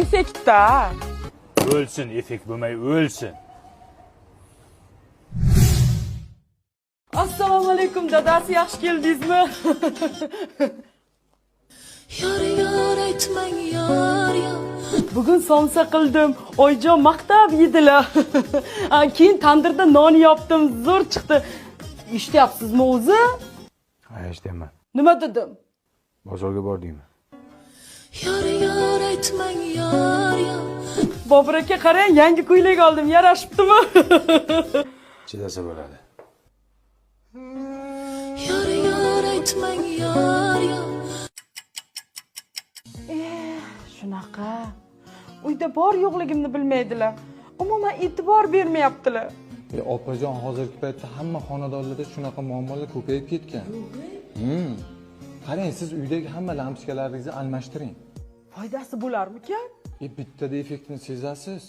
Effektda. O'lsin, effekt bo'lmay o'lsin. Assalomu alaykum dadasi, yaxshi keldingizmi? Yor yor aytmang yor yor. Bugun somsa qildim. Oyjon maqtab yedilar. Keyin tandirda non yopdim, zo'r chiqdi. Eshityapsizmi o'zi? Ha, eshityapman. Nima dedim? Bozorga bordingmi? Yor yor aytmang yor yor. Bobur aka qarang, yangi ko'ylak oldim, yarashibdimi? Chidasa bo'ladi. Yor yor aytmang yor yor. Shunaqa. Uyda bor yo'qligimni bilmaydilar. Umuman e'tibor bermayaptilar. Opajon, hozirgi paytda hamma xonadonlarda shunaqa muammolar ko'payib ketgan. Qarang, siz uydagi hamma lampochkalaringizni almashtiring. Foydasi bo'larmikan? Bittada effektini sezasiz.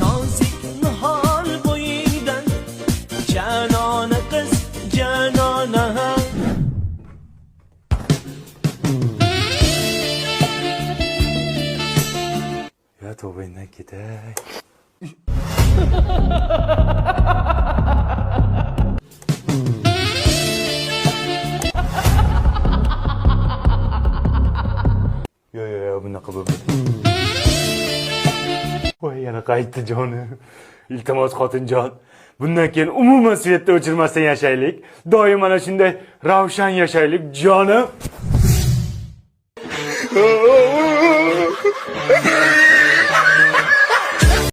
Nozik nihol bo'yingdan, janona qiz, janona. Ya tavbangdan ketay. Yo yo yo, bunaqa bo'lmaydi. Voy, yana qaytdi jonim. Iltimos xotinjon. Bundan keyin umuman svetni o'chirmasdan yashaylik. Doim mana shunday ravshan yashaylik jonim.